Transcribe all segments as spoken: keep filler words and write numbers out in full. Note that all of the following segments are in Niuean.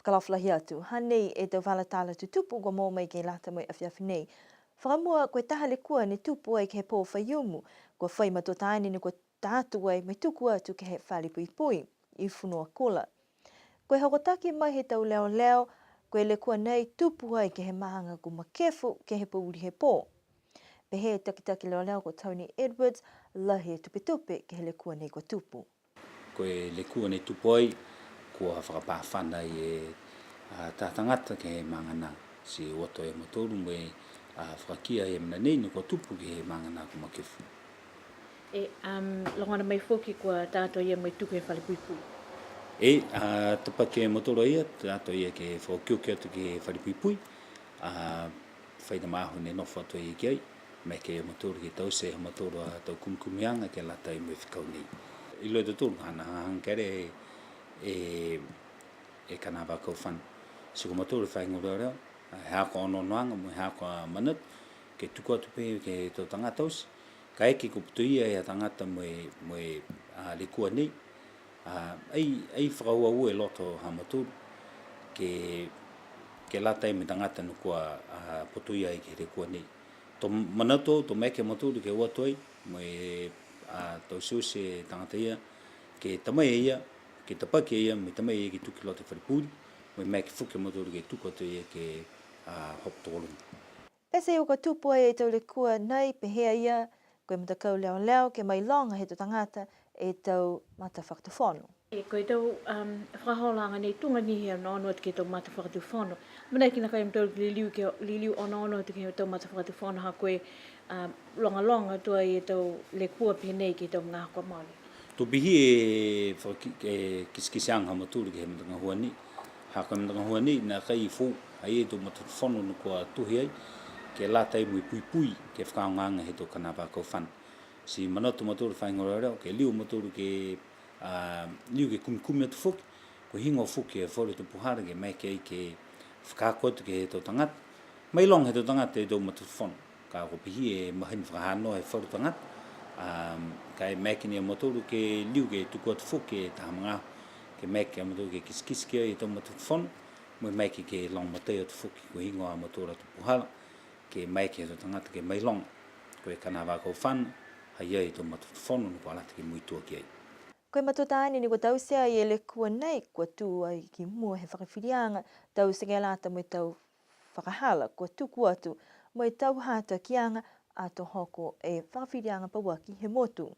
Fakaalofa lahi atu, hanei e tau vala tala tutupu kua moua mai ke lata mo e afiafi nei. Fakamua, ko e taha lekua ne tupu ai ke he pō Faiumu, kua fai matua taane ne kua tā atu ai mo e tuku atu ke he fale puipui i Fonuakula. Ko e hokotaki mai he tau leoleo, ko e lekua nei tupu ai ke he maaga ko Makefu ke he pouli he pō. Pehē e takitaki leoleo ko Tony Edwards, lahi e tupetupe ke he lekua nei kua tupu. Ko e lekua ne tupu ai, kua fakapāfana ai e, a, taha tagata ke he maaga nā. Ti o atu e mautolu mo e, a, fakakia e mena nei ne kua tupu ke he maaga nā ko Makefu. E, um, logona mai foki kua tā atu a ia mo e tuku he fale puipui. E, a, tapaki e mautolu a ia, tā atu a ia ke fakaokioki atu ke he fale puipui. A, fai na magaaho ne nofo atu a ia ki ai, maeke e mautolu ke taute e ha mautolu a tau kumikumiaga ke lata mo e fekau nei. Iloa e tautolu, hana hagahaga kele e, e kanavaakau fana. Ti ko mautolu he faahi gahua leoleo, he haaku a onoonoaga mo e haaku a manatu, ke tuku atu pē ke he tau tagata oti. Kaeke kua putoia e tagata mo e, mo e, a, lekua nei. A, ai, ai fakauaua e loto ha mautolu ke, ke lata mo e tagata ne kua, a, putoia ai ke he lekua nei. To manatu, to maeke a mautolu ke o atu ai mo e, a, tauteute e tagata ia, ke ta mai e ia, ke tapaki e ia, mo e ta mai e ia ke tuku i loto he fale puli, mo e maeke foki a mautolu ke tuku atu e ia ke, a, hopo tokoluga. Pete ia kua tupu ai e tau lekua nei, pehē a ia, ko e matakau leoleo ke mailoga he tau tagata e tau matafakatufono. E, ko e tau, um, fakaholoaga nei tuga ni he onoono atu ke he tau matafakatufono. Amanaki nākai a mautolu ke liliu ke, liliu onoono atu ke he tau matafakatufono ha ko e, um, logaloga atu ai e tau lekua pehē nei ke he tau magaaho kua mole. To pihia e fakaki-, e kitekiteaga ha mautolu ke he matagahua nei. Ha ko e matagahua nei, nākai foou ai e tau matafakatufono ne kua tohi ai, ke lata mo e puipui, ke he fakaaogaaga he tau kanavaakau fana. Ti manatu a mautolu he faahi gahua leoleo, ke liu a mautolu ke, a, liu ke kumikumi atu foki, ko e heigoa foki e falu tau puhala ke maeke ai ke fakaako atu ke he tau tagata. Mailoga he tau tagata e tau matafakatufono. Ka kua pihia e mahani fakahanoa he falu tagata, a, ka e maeke ni a mautolu ke liu ke tuku atu foki e taha magaaho, ke maeke a mautolu ke kitekite ki ai e tau matafakatufono, mo e maeke ke lagomatai atu foki ko e heigoa a mautolu a tau puhala, ke maeke he tau tagata ke mailoga. Ko e kanavaakau fana, ha i ai e tau matafakatufono ne kua lata ke muitua ki ai. Ko e matua taane ne kua taute ai e lekua nei, kua tū ai ki mua he fakafiliaga, taute ke lata mo e tau fakahala kua tuku atu, mo e tau hatakiaga ato hoko e fakafiliaga pauaki he motu.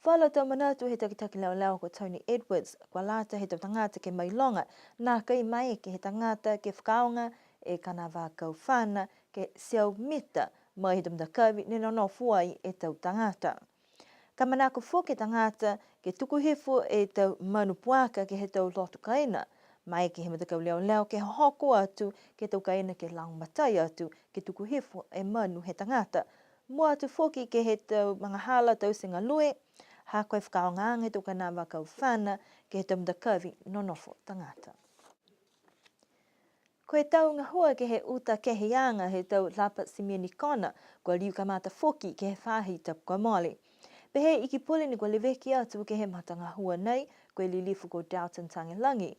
Falu tau manatu he takitaki leoleo ko Tony Edwards, kua lata he tau tagata ke mailoga, nākai maeke he tagata ke fakaaoga e kanavaakau fana ke teau mita mai he tau matakavi ne nonofo ai e tau tagata. Ka manako foki e tagata ke tuku hifo e tau manu puaka ke he tau loto kaina, maeke he matakau leoleo ke hohoko atu ke he tau kaina ke lagomatai atu ke tuku hifo e manu he tagata. Mua atu foki ke he tau magahala taute galue, ha ko e fakaaogaaga he tau kanavaakau fana ke he tau matakavi nonofo tagata. Ko e tau gahua ke he uta keheaga he tau lapa simeni kona, kua liu kamata foki ke he faahi tapu kua mole. Pehē e Ikipule ne kua leveki atu ke he matagahua nei, ko e Lilifu ko Dalton Tagelagi.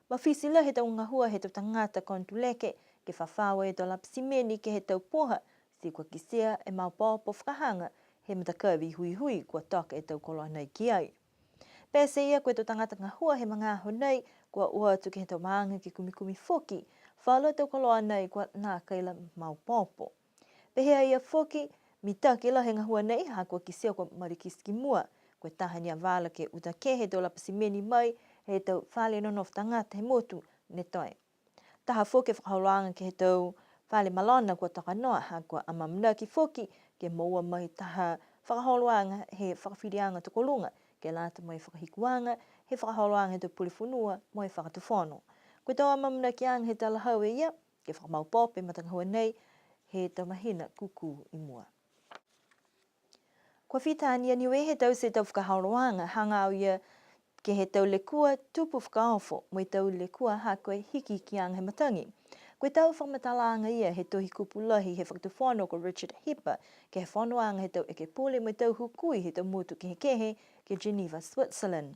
Mafiti lahi e tau gahua he tau tagata konotuleke, ke fafao e tau lapa simeni ke he tau puha, ti kua kitia e maopoopo fakahaga he matakavi huihui kua toka e tau koloa nei ki ai. Pete ia ko e tau tagata gahua he magaaho nei, kua o atu ke he tau maaga ke kumikumi foki, falu a tau koloa nei kua nākai la maopoopo. Pehē a ia foki, mitaki lahi e gahua nei, ha kua kitia kua malikiti ki mua, ko e taha ni a vala ke uta kehe e tau lapa simeni mai he tau fale nonofo tagata he motu ne toe. Taha foki e fakaholoaga ke he tau fale malona kua toka noa, ha kua amaamanaki foki ke moua mai taha fakaholoaga he fakafiliaga tokoluga, ke lata mo e fakahikuaga he fakaholoaga he tau pule fonua mo e fakatufono. Ko e tau amaamanakiaga he talahau e ia, ke fakamaopoopo e matagahua nei he tau mahina kūkū i mua. Kua fita a Niue he taute e tau fakaholoaga hagaao ia ke he tau lekua tupu fakaofo mo e tau lekua ha ko e hikihikiaga he matagi. Ko e tau fakamatalaaga ia he tohi kupu lahi he fakatufono ko Richard Hipa, ke he fonoaga he tau ekepule mo e tau hukui he tau motu kehekehe ke Geneva, Switzerland.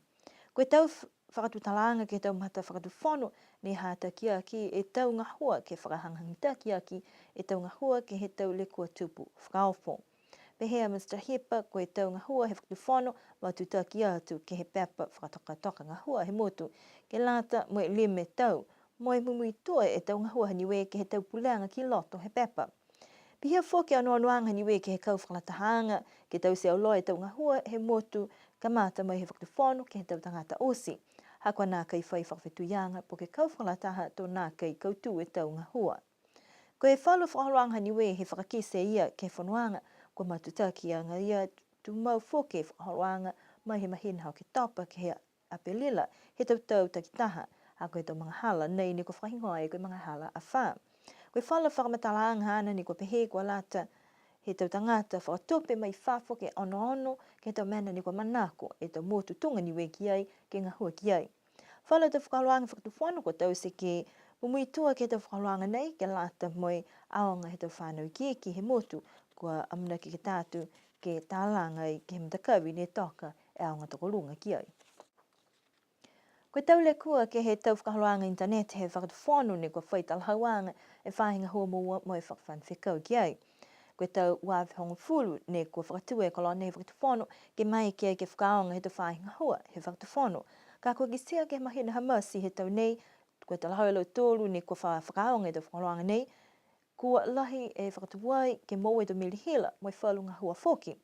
Ko e tau f-, fakatutalaaga ke he tau mata fakatufono, ne hatakiaki e tau gahua ke fakahagahaga mitaki aki e tau gahua ke he tau lekua tupu fakaofo. Pehē a Mr Hipa, ko e tau gahua he fakatufono, matutaki atu ke he pepa fakatokatoka gahua he motu, ke lata mo e lima e tau, mo e mumuitua e tau gahua ha Niue ke he tau pulega ki loto he pepa. Pihia foki e onoonoaga ha Niue ke he kau fakalatahaaga, ke taute auloa e tau gahua he motu, kamata mai he fakatufono ke he tau tagata oti. Ha kua nākai fai fakafetuiaga po ke kau fakalataha to nākai kautū e tau gahua. Ko e falu fakaholoaga ha Niue he fakakite ia ke he fonoaga, kua matutakiaga ia tumau foki e fakaholoaga mai he mahina ha Oketopa ke he Apelila he tau tau takitaha, ha ko e tau magahala nei ne kua fakahigoa ai ko e magahala afā. Ko e falu fakamatalaaga haana ne kua pehē kua lata he tau tagata fakatupe mai fafo ke onoono ke he tau mena ne kua manako e tau motu tuga Niue ki ai ke gahua ki ai. Falu tau fakaholoaga fakatufono kua taute ke mumuitua ke he tau fakaholoaga nei ke lata mo e aoga he tau fanau ikiiki he motu, kua amanaki ke ta atu ke talaga ai ke he matakavi ne toka e aoga tokoluga ki ai. Ko e tau lekua ke he tau fakaholoaga initaneti he fakatufono ne kua fai talahauaga e faahi gahua moua mo e fakafano fekau ki ai. Ko e tau ua afe hogofulu ne kua fakatū e koloa nei he fakatufono ke maeke ke fakaaoga he tau faahi gahua he fakatufono. Ka kua kitia ke he mahina ha Mati he tau nei, ko e talahau e lautolu ne kua fa-, fakaaoga e tau fakaholoaga nei, kua lahi e fakatuai ke moua e tau meli hila mo e falu gahua foki.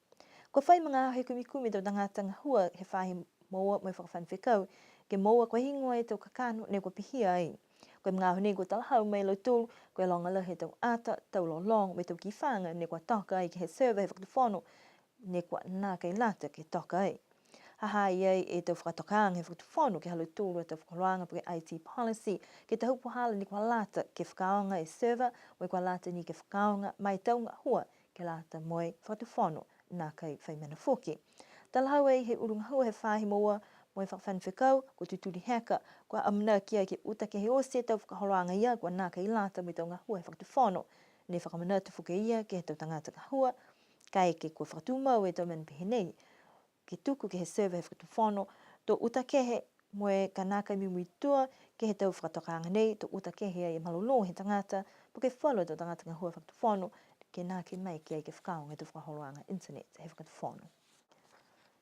Kua fai magaaho he kumikumi e tau tagata gahua he faahi moua mo e fakafano fekau ke moua ko e heigoa e tau kakano ne kua pihia ai. Ko e magaaho nei kua talahau mai e lautolu, ko e loga lahi e tau ata, tau lologo mo e tau kifaga ne kua toka ai ke he server he fakatufono, ne kua nākai lata ke toka ai. Ha ha i ai e tau fakatokaaga he fakatufono ke he ha lautolu a tau fakaholoaga po ke I T policy, ke he tau puhala ne kua lata ke fakaaoga e server, mo e kua lata ni ke fakaaoga ma e tau gahua ke lata mo e fakatufono nākai fai mena foki. Talahau ai he ulu gahua he faahi moua mo e fakafano fekau, ko Tutuli Heka, kua amanaki ai ke uta kehe oti e tau fakaholoaga ia, kua nākai lata mo e tau gahua he fakatufono. Ne fakamanatu foki e ia ke he tau tagata gahua, kaeke kua fakatumau e tau mena pehē nei ke tuku ke he server he fakatufono, to uta kehe mo e ka nākai mumuitua ke he tau fakatokaaga nei, to uta kehe ai e malolō he tagata, po ke falu a tau tagata gahua fakatufono, ke nākai maeke ai ke fakaaoga e tau fakaholoaga internet he fakatufono.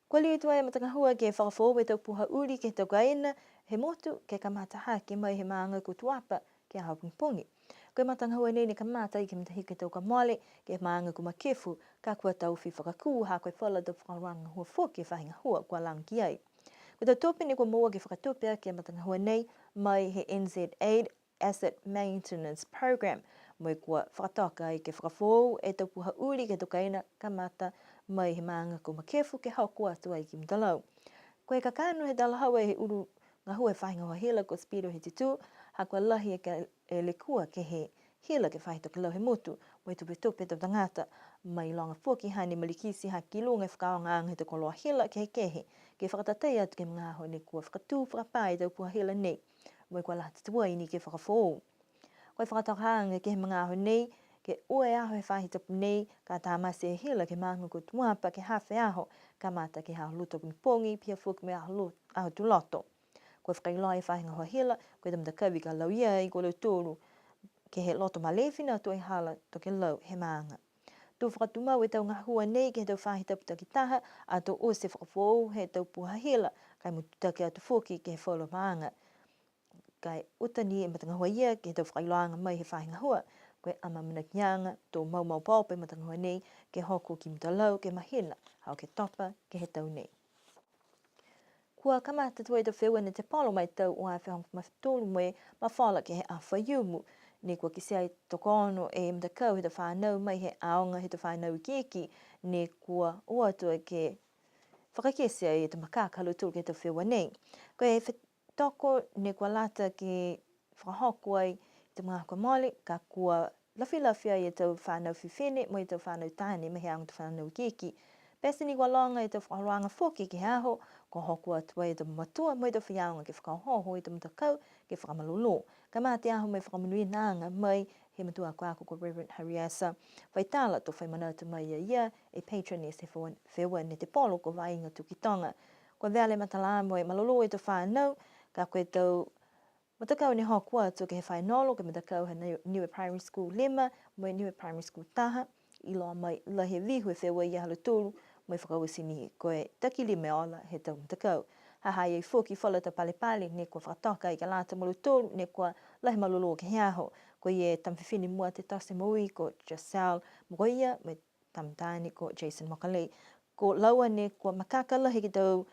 Kua liu tuai e matagahua ke fakafoou e tau puha uli ke he tau kaina he motu, ke kamata hake mai he maaga ko Tuapa ke he aho pogipogi. Ko e matagahua nei ne kamata ai ke he matahiku he tau kua mole, ke he maaga ko Makefu, ka kua taofi fakakū, ha ko e falu a tau fakaholoaga gahua foki he faahi gahua kua lago ki ai. Ko e tau tupe ne kua moua ke fakatupe aki e matagahua nei mai he N Z Aid Asset Maintenance Program, mo e kua fakatoka ai ke fakafoou e tau puha uli ke he tau kaina kamata mai he maaga ko Makefu ke hoko atu ai ki Mutalau. Ko e kakano he talahau he ulu gahua he faahi gahua hila ko Speedo Hetitū, ha kua lahi e ka-, e lekua ke he hila ke he faahi tokelau he motu, mo e tupetupe e tau tagata, mailoga foki hane malikiti ha ki luga e fakaaogaaga he tau koloa hila kehekehe, ke fakatatai atu ke he magaaho ne kua fakatū fakapā e tau puha hila nei, mo e kua lata tuai ni ke fakafoou. Ko e fakatokaaga ke he magaaho nei, ke ua e aho he faahi tapu nei, ka tamate e hila ke he maaga ko Tuapa ke he hafa e aho, kamata ke he aho Lotu pogipogi, pihia foki mo e aho Lo-, aho Tuloto. Kua fakailoa e faahi gahua hila, ko e tau matakavi ka lauia ai ko lautolu ke he loto malē fina atu e hala tokelau he maaga. To fakatumau e tau gahua nei ke he tau faahi tapu takitaha, ato oti e fakafoou he tau puha hila, ka e matutaki atu foki ke he falu a maaga. Ka e uta ni e matagahua ia ke he tau fakailoaaga mai he faahi gahua, ko e amaamanakiaga to maumau paopa e matagahua nei ke hoko ki Mutalau ke he mahina ha Oketopa ke he tau nei. Kua kamata tuai e tau feua netepolo ma e tau ua afe hogofulu ma tolu mo e mafola ke he aho Faiumu. Ne kua kitia e tokoono e matakau he tau fanau mai he aoga he tau fanau ikiiki, ne kua o atu ke fakakite ai e tau makaka ha lautolu ke he tau feua nei. Ko e fe-, toko ne kua lata ke fakahoko ai i te magaaho kua mole, ka kua lafilafi ai e tau fanau fifine mo e tau fanau taane mai he aoga tau fanau ikiiki. Pete ni kua loga e tau fakaholoaga foki ke he aho, kua hoko atu ai e tau mamatua mo e tau faiaoga ke fakaohooho e tau matakau ke fakamalolō. Kamata e aho mo e fakamonuinaaga mai he matua akoako ko Reverend Hariasa Vaitala, to fai manatu mai a ia e patroness he feua, feua netepolo ko Vaiga Tukitoga. Kua vela e matala mo e malolō e tau fanau, Ka ko e tau matakau ne hoko atu ke he fainolo, ko e matakau he Niue, Niue Primary School lima, mo e Niue Primary School taha, iloa mai lahi e vihu e feua ia ha lautolu, mo e fakaoti ni ko e takilima e ola he tau matakau. Ha ha i ai foki falu tau palepale, ne kua fakatoka ai ke lata mo lautolu, ne kua lahi malolō ke he aho, ko e tama fifine mua he tau moui ko Giselle Mokoia, mo e tama taane ko Jason Mokalei. Ko laua ne kua makaka lahi ke he tau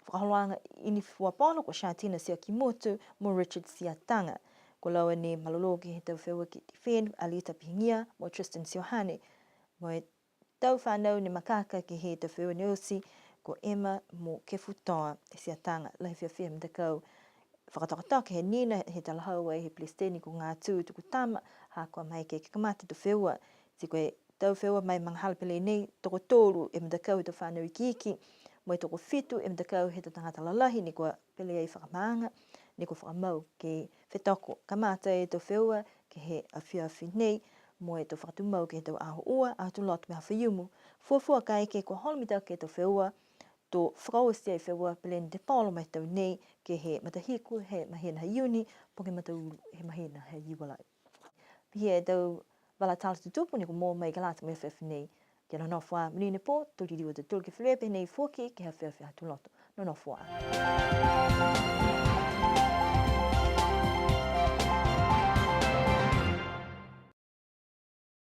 fakaholoaga i ni fua polo ko Shatina Siakimotu mo Richard Siataga. Ko laua ne malolō ke he tau feua ke he fenu, Alita Pihigia mo Tristan Siohane. Mo e tau fanau ne makaka ke he tau feua ne oti ko Emma mo Kefutoa Siataga. Lahi e fiafia he matakau fakatokatoka he nina he talahau ai he Pelesiteni ko Ngatu Tukutama, ha kua maeke ke kamata e tau feua. Ti ko e tau feua ma e magahala pele nei, tokotolu e matakau he tau fanau ikiiki, mo e tokofitu e matakau he tau tagata lalahi, ne kua pele ai fakamaaga, ne kua fakamau ke fetoko. Kamata e tau feua ke he afiafi nei, mo e to fakatumau ke he tau aho ua, Aho Tuloto mo e Aho Faiumu. Fuafua kaeke kua holo mitaki e tau feua, to fakaoti e feua pele ne tepolo ma e tau nei, ke he matahiku he mahina ha Iuni, po ke mataulu he mahina ha Iulai. Pihia e tau vala tala tutupu ne kua moua mai ke lata mo e afiafi nei. Kia nonofo ā, monuina e pō, to liliu a tautolu ke feleveia pehē nei foki ke he afiafi Aho Tuloto. Nonofo ā.